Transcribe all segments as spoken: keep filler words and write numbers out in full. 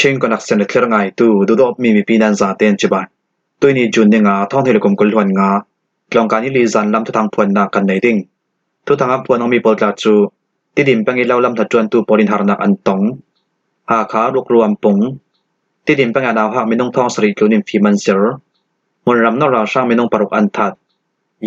Chin Connection a thlir ngaitu, duhdawtmi mipi nan zaten cibai. Tuini June ni nga, thawng hnih le kum kul hluan nga, tlawngkai ni li zan lam thuthang phuannak kan nei ding. Thuthang a phuan awmi pawl tla cu, Tidim peng i lo lam hnaṭuantu pawl in harnak an tong. Hakha rukru an pung. Tidim peng a nauhak minung thawng sarih tlun in fim an zir. Hmunram nawlralhrang minung paruk an that.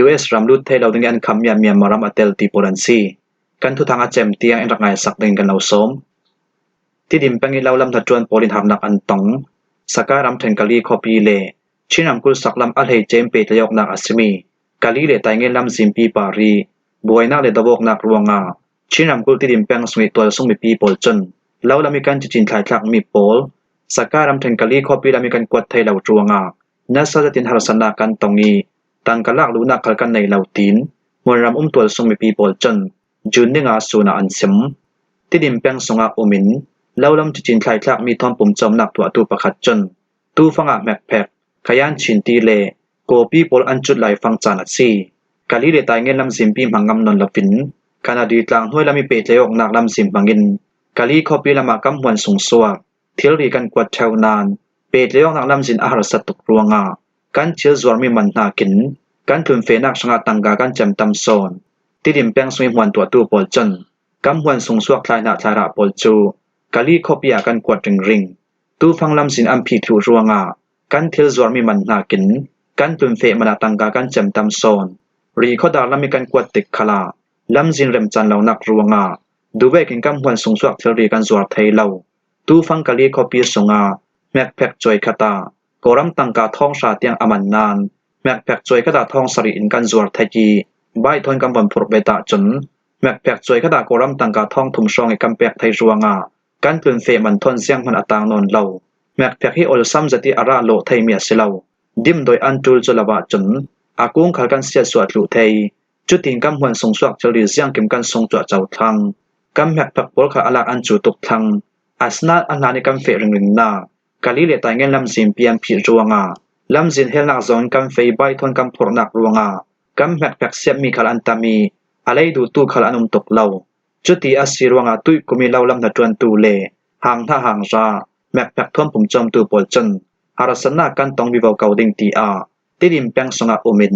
U S ram lut thei lo ding i an khammi ah Myanmar ram a tel ti pawl an si. Kan thuthang a cem tiang in rak ngaisak ding in kan lo sawm. Tidim peng i lo lam hnaṭuan pawl in harnak an tong. Sakai ramṭhen Kali khuapi le Chin ramkulh saklam a hleice in pehtlaih awknak a simi Kali le Taingen lamzinpi par i buainak le do awknak ruangah Chin ramkulh Tidim peng sung i tualsung mipi pawl cun lo lam i kan cicin thlaithlakmi pawl Sakai ramṭhen Kali khuapi lam i kan kuat thei lo ruangah nasa zetin harsatnak kan tong i tangka lak luhnak khal kan nei lo, tiin hmunram um tualsung mipi pawl cun June ni nga sun ah an sim. Tidim peng sungah um in lo lam cicin thlaithlakmi thawn pumcawmnak tuahtu pakhat cun tufang ah hmekphek, khayan chin ti le kawpi pawl an cut lai fang caan a si. Kali le Taingen lamzinpi hmang ngam nawn loin Kanadi tlang hnuai lam i pehtlaih awknak lamzin hmangin Kali khuapi lamah kan hmuan sungsuak thilri kan kuat ṭheu nain pehtlaih awknak lamzin a harsat tuk ruangah kan thil zuarmi man hnakin kan tlunfehnak hrangah tangka kan cem tam sawn. Tidim peng sung i hmuan tuahtu pawl cun kan hmuan sungsuak thlaihnah thlairah pawl cu Kali khuapi ah kan kuat ringring. Tufang lamzin an phih thluh ruangah kan thil zuarmi man hnakin kan tlunfeh man ah tangka kan cem tam sawn. Ri khuadar lam i kan kuat tik khalah lamzin remcan lonak ruangah duhvekin kan hmuan sungsuak thilri kan zuar thei lo. Tufang Kali khuapi sungah hmekphek cuai khat ah Kawlram tangka thawng hra tiang a man nain hmekphek cuai khat ah thawng sarih in kan zuar thei i baih thawn kan von phurh bet ahcun hmekphek cuai khat ah Kawlram tangka thawng thum hrawng i kan pek thei ruangah kan tlunfeh man thawn zianghman a tang nawn lo. Hmekphek hi olsam zet i a rah lawh theimi a si lo. Dimdoi an ṭul cu lo ahcun a kung khal kan siatsuah thluh thei. Cutin kan hmuan sungsuak thilri ziangkim kan sungcuah co thlang. Kan hmekphek pawl khal a lak an cu tuk thlang. Asinain a hlan i kan feh ringringnak Kali le Taingen lamzinpi an phih ruangah lamzin helnak zong in kan feh i baih thawn kan phurhnak ruangah kan hmekphek siatmi khal an tam i a lei duhtu khal an um tuk lo. Cuti a si ruangah tuih kum i lo lam hnaṭuantu le hang hna hang ra hmekphek thawn pumcawmtu pawl cun harsatnak kan tong vivo ko ding, tiah Tidim peng sungah um in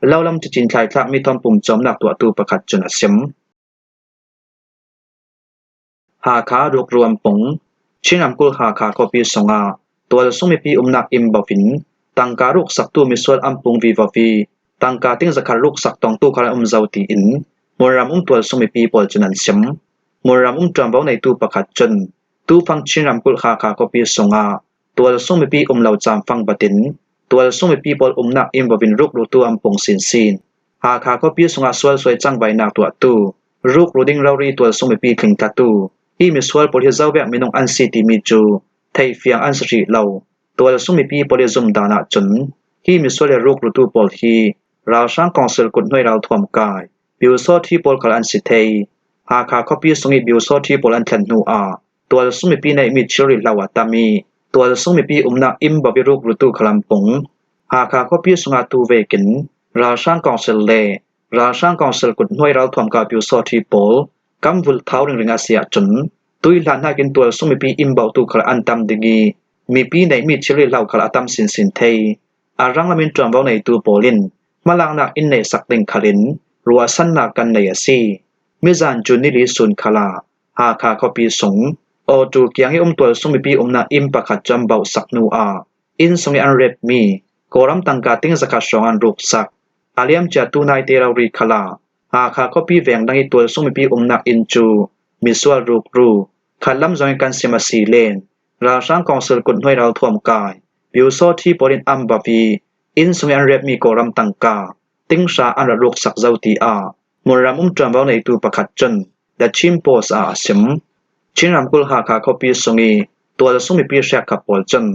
lo lam cicin thlaithlakmi thawn pumcawmnak tuahtu pakhat cun a sim. Hakha rukru an pung. Chin ramkulh Hakha khuapi sungah tualsung mipi umnak inn bo in tangka ruksaktu misual an pung vivo i tangka ting zakhat ruksak tongtu khal an um zo, tiin hmunram um tualsung mipi pawl cun an sim. Hmunram um ṭuanvo neitu pakhat cun tufang Chin ramkulh Hakha khuapi sungah tualsung mipi um lo caan fang batin tualsung mipi pawl umnak inn bo in rukrutu an pung sinsin. Hakha khuapi sungah sualsuai cangvainak tuahtu rukru ding rori tualsung mipi tlingtlatu hi misual pawl hi zovek minung an si timi cu theifiang an si rih lo. Tualsung mipi pawl i zumdan ahcun hi misual i rukrutu pawl hi ralhrang kawngsil kuthnuai ralthuam kai Pyusawṭhi pawl khal an si thei. Hakha khuapi sung i Pyusawṭhi pawl an thlen hnu ah tualsung mipi neihmi thilri hlo a tam i tualsung mipi umnak inn bo i rukrutu khal an pung. Hakha khuapi sungah tu vekin ralhrang kawngsil le ralhrang kawngsil kuthnuai ralthuam kai Pyusawṭhi pawl kan vulh thau ringring a si ahcun tuihlan hnakin tualsung mipi inn botu khal an tam ding i mipi neihmi thilri hlo khal a tam sinsin thei. A ranglam in ṭuanvo neitu pawl in hmalaknak in neihsak ding khal in ruahsannak kan nei a si. Mizan June ni li sun khal ah Hakha khuapi sung Awtu kiang i um tualsung mipi umnak inn pakhat cu an bohsak hnu ah inn sung i an repmi Kawlram tangka ting zakhat hrawng an ruksak. A liamcia tu naite rori khal ah Hakha khuapi veng dang i tualsung mipi umnak inn cu misual rukru khat lam zong i kan sim a si len ralhrang kawngsil kuthnuai ralthuam kai Pyusawṭhi pawl in an bo i inn sung i an repmi Kawlram tangka ting hra an rak ruksak zo, tiah hmunram um ṭuanvo neitu pakhat cun The Chin Post ah a sim. Chin ramkulh Hakha khuapi sung i tualsung mipi hrekkhat pawl cun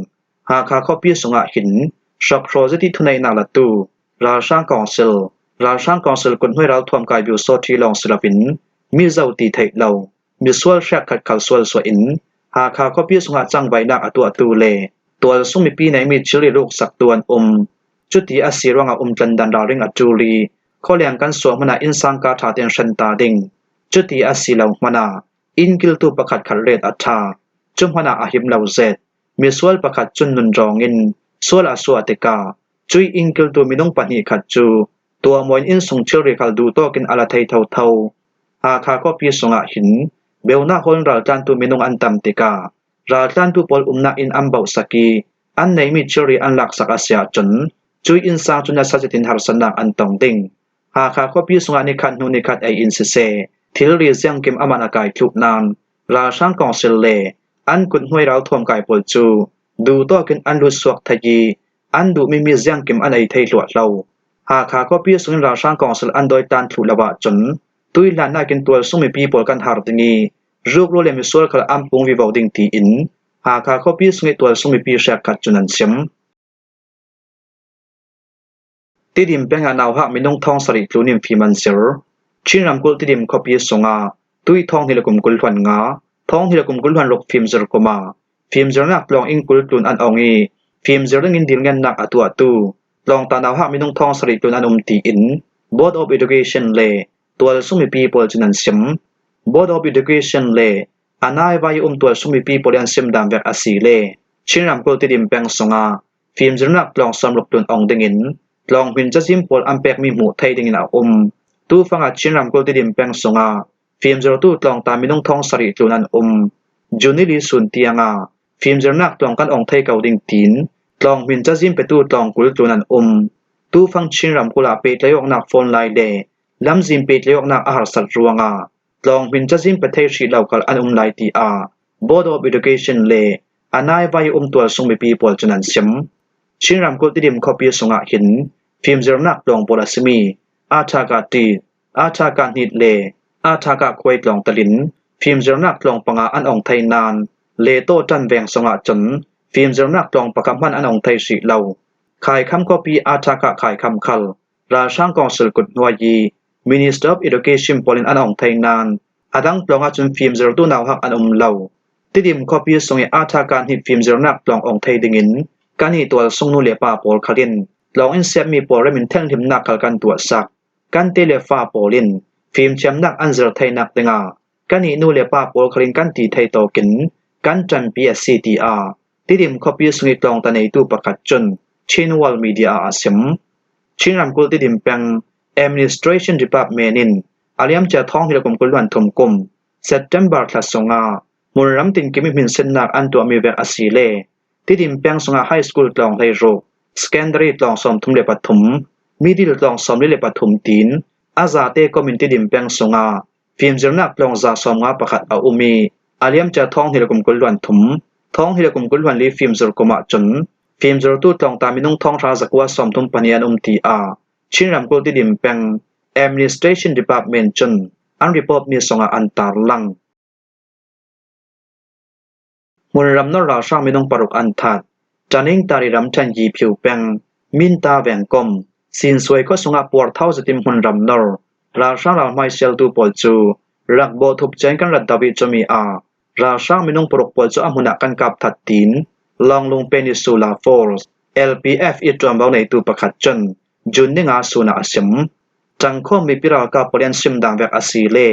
Hakha khuapi sungah hin hrokhrawl zet i thuneihnak latu ralhrang kawngsil, ralhrang kawngsil kuthnuai ralthuam kai Pyusawṭhi lawng si loin mizo ti theih lo misual hrekkhat khal sualsuah in Hakha khuapi sungah cangvainak a tuahtu le tualsung mipi neihmi thilri ruksaktu an um. Cuti a si ruangah umtlandan ralring a ṭul i khualiang kan suak hmanh ah innsang ka ṭha tein hren ta ding. Cuti a si lo hmanh ah inn kiltu pakhat khat ret a ṭha. Cu hmanah a him lo zet. Misual pakhat cun nunrawngin sual a suah tikah cuih inn kiltu minung pahnih khat cu tuahmawin innsung thilri khal duhtawkin a la thei thotho. Hakha khuapi sungah hin beunak hawlin raltlantu minung an tam tikah raltlantu pawl umnak inn an bauhsak ih an neihmi thilri an laksak a si ahcun cuih innsang cu nasa zetin harsatnak an tong ding. Hakha khuapi sungah nikhat hnu nikhat ei in siseh, thilri ziangkim amah a kai thluh nain ralhrang kawngsil le an kuthnuai ralthuam kai pawl cu duhtawkin an lutsuak thei ih an duhmi mi ziangkim an ei thei hluahhlo. Hakha khuapi sungin ralhrang kawngsil an dawi tlan thluh lo ahcun tuihlannak in tualsung mipi pawl kan har ding ih rukru le misual khal an pung vivo ding tiin Hakha khuapi sungih tualsung mipi hrekkhat cun an sim. Tidim peng ah nauhak minung thawng sarih tlun in fim an zir. Chin ramkulh Tidim khuapi sungah tuih thawng hnih le kum kul hluan nga, thawng hnih le kum kul hluan ruk fimzir kum ah fimzirnak tlawng inn kul tlun an ong ih fimzir dingin dilngennak a tuahtu tlawngta nauhak minung thawng sarih tlun an um tiin Board of Education le tualsung mipi pawl cun an sim. Board of Education le a naivai um tualsung mipi pawl ih an sim dan vek a si le Chin ramkulh Tidim peng sungah fimzirnak tlawng sawmruk tlun ong dingin tlawng hmin cazin pawl an pekmi hmuh thei dingin a um. Tufangah Chin ramkulh Tidim peng sungah fimzirtu tlawngta minung thawng sarih tlun an um. June ni li sun tiangah fimzirnak tlawng kan ong thei ko ding tiin tlawng hmin cazin petu tlawng kul tlun an um. Tufang Chin ramkulh ah pehtlaih awknak fawn lai le lamzin pehtlaih awknak a harsat ruangah tlawng hmin cazin pe thei hrih lo khal an um lai tiah Board of Education le a naivai um tualsung mipi pawl cun an sim. Chin ramkulh Tidim khuapi sungah hin fimzirnak tlawng pawl a simi Athaka Tit, Athaka Hnit le Athaka Khuai tlawng telin fimzirnak tlawng panga an ong thei nain Leto ṭan veng sungah cun fimzirnak tlawng pakhat hman an ong thei hrih lo. Khaikham khuapi Athaka Khaikham khal ralhrang kawngsil kuthnuai ih Minister of Education pawl in an ong thei nain a dang tlawng ahcun fimzirtu nauhak an um lo. Tidim khuapi sungih Athaka Hnit fimzirnak tlawng ong thei dingin kannih tualsung nu le pa pawl khal in tlawng in siatmi pawl remin thenhlimnak khal kan tuahsak. Kan te le fa pawl in fimthiamnak an zir theinak dingah kannih nu le pa pawl khal in kan ti thei tawkin kan ṭanpi a si, tiah Tidim khuapi sungih tlawngta neitu pakhat cun Chin World Media ah a sim. Chin ramkulh Tidim peng Administration Department in a liamcia thawng hnih le kum kul hluan thum kum September thla sungah hmunram tinkim ih hminsinnak an tuahmi vek a si le Tidim peng sungah high school tlawng hleiruk, secondary tlawng sawmthum le pathum, middle tlawng sawmli le pathum tiin a zate kom in Tidim peng sungah fimzirnak tlawng za sawmnga pakhat a um ih a liamcia thawng hnih le kum kul hluan thum, thawng hnih le kum kul hluan li fimzir kum ahcun fimzirtu tlawngta minung thawng hra zakua sawmthum pahnih an um, tiah Chin ramkulh Tidim peng Administration Department cun an report mi sungah an tarlang. Hmunram nor ralhrang minung paruk an that. Taningtari ramṭhen Yiphiu peng Minta vengkom Sinsuai khua sungah puarthau zetin hmunram nor ralhrang ralhmai sialtu pawl cu rak bawhthup cian kan rat do ih cumi ah ralhrang minung paruk pawl cu a hmun ah kan kap that tiin Lawnglung Peninsula Force, L P F ih ṭuanvo neitu pakhat cun June ni nga sun ah a sim. Ṭangkhawm mipi ralkap pawl ih an sim dan vek a si le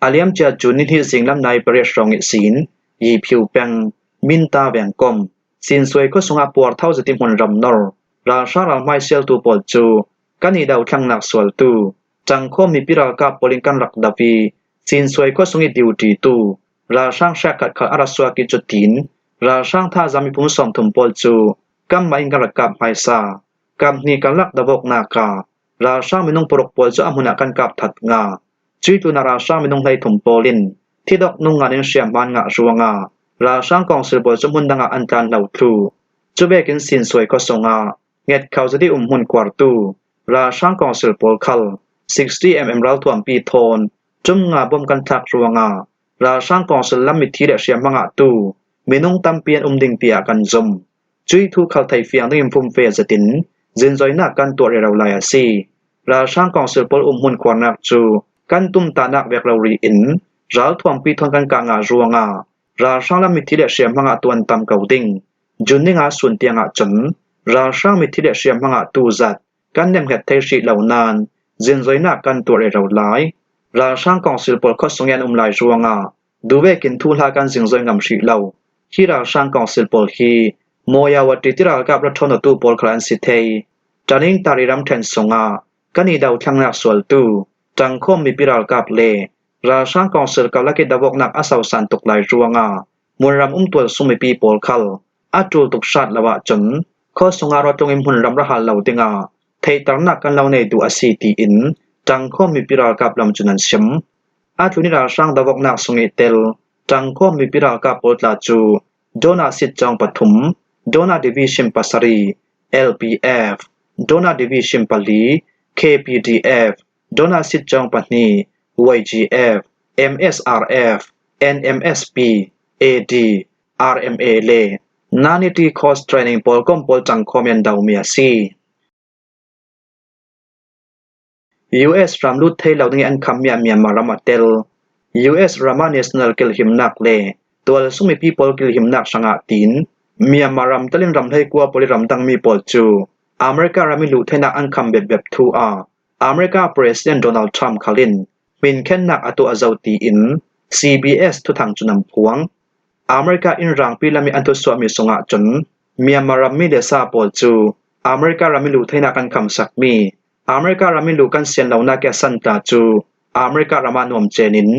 a liamcia June ni hnih zinglam nai pariat hrawng ihsin Yiphiu peng Minta vengkom Sinsuai khua sungah puarthau zetin hmunram nor ralhrang ralhmai sialtu pawl cu kan ih dothlangnak sualtu ṭangkhawm mipi ralkap pawl in kan rak do ih Sinsuai khua sungih duty tu ralhrang hrekkhat khal a ra suak ih cutin ralhrang thazaang miphun sawmthum pawl cu kanmah in kan rak kap hmaisa. Kap hnih karlak dovawknak ah ralhrang minung paruk pawl cu a hmun ah kan kap that ngah. Cuih tlunah ralhrang minung hleithum pawl in thidok nung ngan in hriamhma an ngah ruangah ralhrang kawngsil pawl cu hmun dangah an tlan hlo thluh. Cuvekin Sinsuai khua sungah ngetkho zet ih um hmunkhuartu ralhrang kawngsil pawl khal sixty M M ralthuampi thawn ṭum nga bom kan thlak ruangah ralhrang kawngsil lam mitthi le hriamhma ngahtu minung tampi an um dingpi ah kan zum. Cuih thu khal theifiang dingin fumfe zetin zingzoinak kan tuah rero lai a si. Ralhrang kawngsil pawl um hmunkhuarnak cu kan tumtahnak vek rori in ralthuampi thawn kan kah ngah ruangah ralhrang lam mitthi le hriamhma ngahtu an tam ko ding. June ni nga sun tiangah cun ralhrang mitthi le hriamhma ngahtu zat kan nemhnget thei hrih lo nain zingzoinak kan tuah rero lai. Ralhrang kawngsil pawl khua sungih an um lai ruangah duvekin thuhla kan zingzoi ngam hrih lo. Hi ralhrang kawngsil pawl hi Moyawati tiralkap ra ṭhawnawtu pawl khal an si thei. Taning Tari ramṭhen sungah kan i do thlangnak sualtu ṭangkhawm mipi ralkap le ralhrang kawngsil karlak i do awknak a sausan tuk lai ruangah hmunram um tualsung mipi pawl khal a ṭul tuk hrat lo ahcun khaw sungah rawtlung in hmunram ra hal lo dingah theihternak kan lo nei duh a si, tiin ṭangkhawm mipi ralkap lam cun an sim. A tlun i ralhrang do awknak sung i tel ṭangkhawm mipi ralkap pawl tla cu Dona Sitcawng pathum, Dona Division pasarih, L P F, Dona Division pali, K P D F, Dona Sitcawng pahnih, Y G F, M S R F, N M S P, A D, R M A le Naniti Coast Training pawlkom pawl ṭangkhawm in an domi a si. U S ram lut thei lo ding i an khammi ah Myanmar ram a tel. U S ram ah national kilhimnak le tualsung mipi pawl kilhimnak hrangah tiin Myanmar ram telin ram hleikua pawl i ramdangmi pawl cu America ram i luh theinak an kham bepbep thu ah America President Donald Trump khal in hminkhennak a tuah zo tiin C B S thuthang cun an phuang. America in rangpi lam i an thusuahmi sungah cun Myanmar rammi le sa pawl cu America ram i luh theinak kan khamsakmi America ram i luh kan sian lonak i a san tla cu America ram ah nuam cen in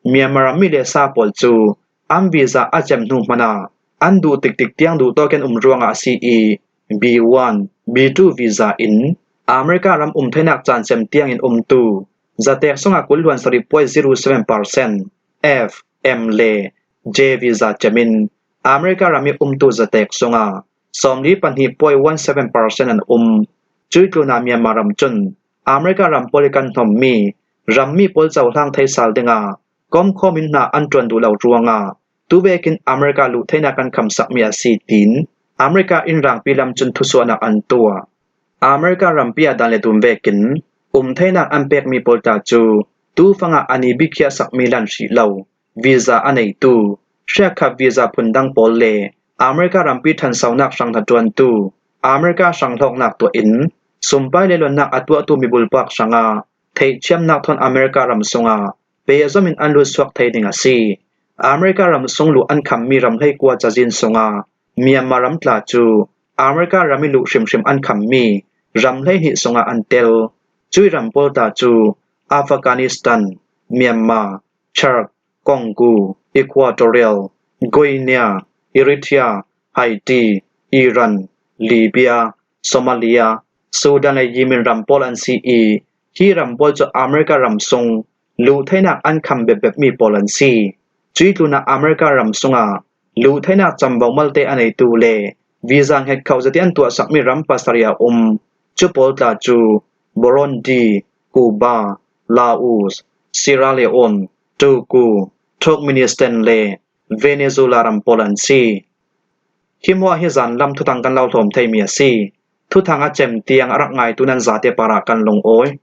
Myanmar rammi le sa pawl cu an visa a cem hnu hmanh ah an duh tiktik tiang duh tawk in um ruangah a si i B one, B two visa in America ram um theinak caan cem tiang in umtu zatek sungah kul luan sarih point zero seven percent F, M le J visa cem in America ram i umtu zatek sungah sawmli pahnih point one seven percent an um. Cui tlunah Myanmar ram cun America ram pawl i kan hnawmmi rammi pawl cohlang thei sal dingah komkhawm in hna an ṭuan duh lo ruangah tuvekin America luh theinak kan khamsakmi a si, tiin America in rangpi lam cun thusuahnak an tuah. America rampi ah dan le dum vekin um theinak an pekmi pawl tla cu tufang ah an i bikhiahsakmi lan hrih lo visa a neitu, hriakkhat visa phundang pawl le America rampi ṭhansonak hrang hnaṭuantu America hrang hlawknak tuah in sumpai le luannak a tuahtu mibulpak hrangah theihthiamnak thawn America ram sungah pehzom in an lutsuak thei ding a si. America ram sung luh an khammi ram hleikua cazin sungah Myanmar ram tla cu America ram i luh hrimhrim an khammi ram hleihnih sungah an tel. Cui ram pawl tla cu Afghanistan, Myanmar, Chad, Congo, Equatorial Guinea, Eritrea, Haiti, Iran, Libya, Somalia, Sudan le Yemen ram pawl an si i, hi ram pawl cu America ram sung luh theinak an kham bepbepmi pawl an si. Cui tlunah America ram sungah luh theinak camvo malte a neitu le visa hnget khauh zati an tuahsakmi ram pasarih a um. Cu pawl tla cu Burundi, Cuba, Laos, Sierra Leone, Togo, Turkmenistan le Venezuela ram pawl an si. Hi hmuah hi zanlam thuthang kan lo hlawm theimi a si. Thuthang a cem tiang a rak ngaitu nan zate parah kan lungawi.